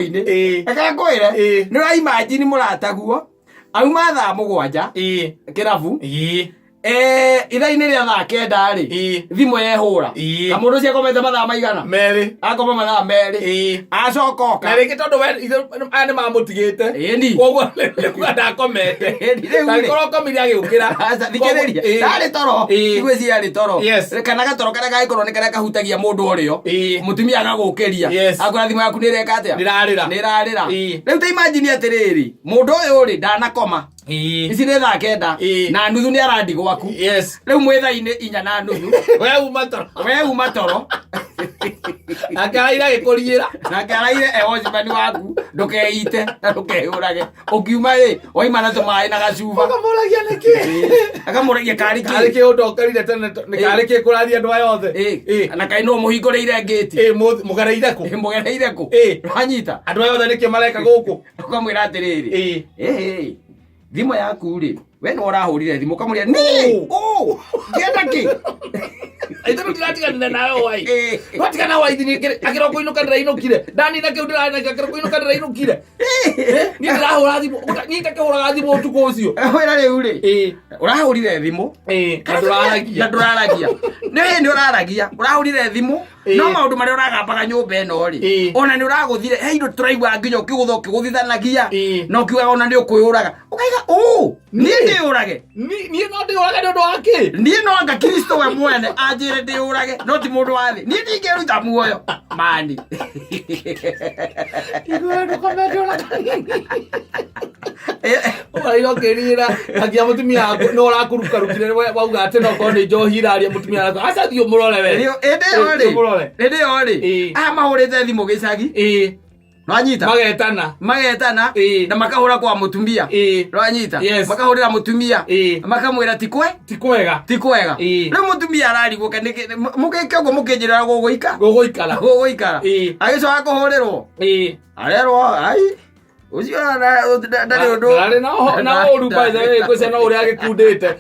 Inĩ. Ĩĩ. Reke ngwĩre. Ĩĩ. Nĩ ũra imagine mũrataguo auma thaa 7 kĩrabu. Ithaa-inĩ rĩa thaa 9 rĩ, thimũ yehũra. Kamũndũ ũcio akomete mathaa maigana? 2. Akoma mathaa 2. Acoka oka. Na rĩngĩ tondũ we aya nĩ mamũtigĩte. Ĩni. Koguo nĩ kuga ndakomete. Ĩni, rĩu rĩ. Angĩkorwo akomire agĩũkĩra. Aca, thikĩrĩria. Koguo- Ĩĩ. Ndarĩ toro. Igwĩciria arĩ toro. Kana gatoro karĩa gagĩkorwo nĩ karĩa kahutagia mũndũ ũrĩo. Mũtumia agagũkĩria. Akwĩra thimũ yaku nĩ ĩreka atĩa? Nĩrarĩra. Nĩrarĩra. Ĩĩ. Rĩu ta imagine atĩrĩrĩ, mũndũ ũyũ rĩ ndanakoma. Ici nĩ thaa 9 na nuthu nĩ arandi gwaku. Rĩu mwĩ thaa-inĩ 4:30. We uma toro. We uma toro. Nake araira agĩkũriĩra. Nake araire e watchman waku ndũkeite na ndũkehũrage. Ũkiuma rĩ, waima na tũmaĩ na gacuba. Akamũragia nĩkĩ? Akamũragia karĩ Karĩ kĩ? kĩ ũndokerire tene nĩ karĩ kĩ kũraria andũ aya othe? Ĩĩ. Na kaĩ nũ mũhingũrĩire ngĩti? Ĩĩ, mũgereire kũ? Ĩ, mũgereire kũ? Ĩĩ. Wanyita? Andũ aya othe nĩkĩ mareka gũkũ? Ũkamwĩra atĩrĩrĩ. Ĩĩ. Ĩĩ. Thimũ yaku rĩ, we nĩ ũrahũrire thimũ ũkamũria niĩ? Ũ, ngĩenda kĩ? Ithuĩ tũtiratiganire nawe wai. Ĩĩ. Twatigana wai akĩra kũinũka ndĩrainũkire. Ndanina kĩu ndĩrarĩ nakĩo akĩra kũinũka ndĩrainũkire. Niĩ ndĩrahũra thimũ, niĩ ndakĩhũraga thimũ ũtukũ ũcio. Wĩra rĩu rĩ, Ĩĩ. ũrahũrire thimũ Ĩĩ, na ndũraragia. Na ndũraragia. Nĩ hĩndĩ ũraragia, ũrahũrire thimũ, no maũndũ marĩa ũragambaga nyũmba ĩno rĩ, ona nĩ ũragũthire, he indo tũraigua nginya ũkĩgũtha ũkĩgũthithanagia, na ũkiugaga ona nĩ ũkwĩyũraga. Ũkaiga, ũ, niĩ ndĩyũrage. Niĩ no ndĩyũrage nĩ ũndũ wa kĩ? Niĩ no anga Kristo we mwene anjĩre ndĩyũrage, no ti mũndũ wa thĩ. Niĩ ndingĩruta muoyo. Mani. Ithuĩ ndũkomete ona kanini. Ũraira ũkĩrira akia mũtumia waku no ũrakũrukarukire wauga atĩ no korwo nĩ njohi iraria mũtumia waku aca thiĩ ũmũrore we. Hĩndĩ ĩyo rĩ, Thiĩ ũmũrore. hĩndĩ ĩyo rĩ, aya mahũrĩte thimũ gĩcagi. Nwanyita? Magetana. Magetana Ĩĩ. na makahũra kwa mũtumia. Nwanyita? Yes. Makahũrĩra mũtumia. Makamwĩra ti kwe? Ti kwega. Ti kwega. Rĩu mũtumia ararigwo mũgĩke ũguo mũkĩnjĩra gũgũika? Gũgũikara. Gũgũikara. Agĩcoka kũhũrĩrwo. Arerwo ai ũcio ndarĩ ũndũ. Ndarĩ na na ũru by the way ngwĩciria no ũrĩa agĩkundĩte.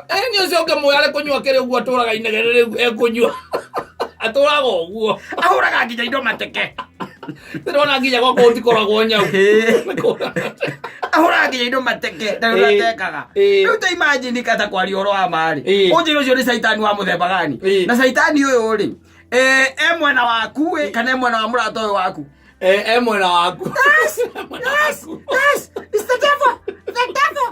Ĩ nĩ ũcio ũngĩmwĩra arĩ kũnyua kĩrĩ ũguo atũraga inegene rĩu ekũnyua. Atũraga ũguo. Ahũraga nginya indo mateke. Ndĩrona nginya gwakwa gũtikoragwo nyau. Ahũraga nginya indo mateke ndarĩ ũrĩa atekaga. Rĩu ta imagine kata kwaria ũhoro wa ma rĩ. Ũnjĩre ũcio nĩ caitani wa mũthemba gani? Na caitani ũyũ rĩ, e mwena waku ĩ kana e mwena wa mũrata ũyũ waku? E mwena waku. Yes, yes, it's the devil, the devil.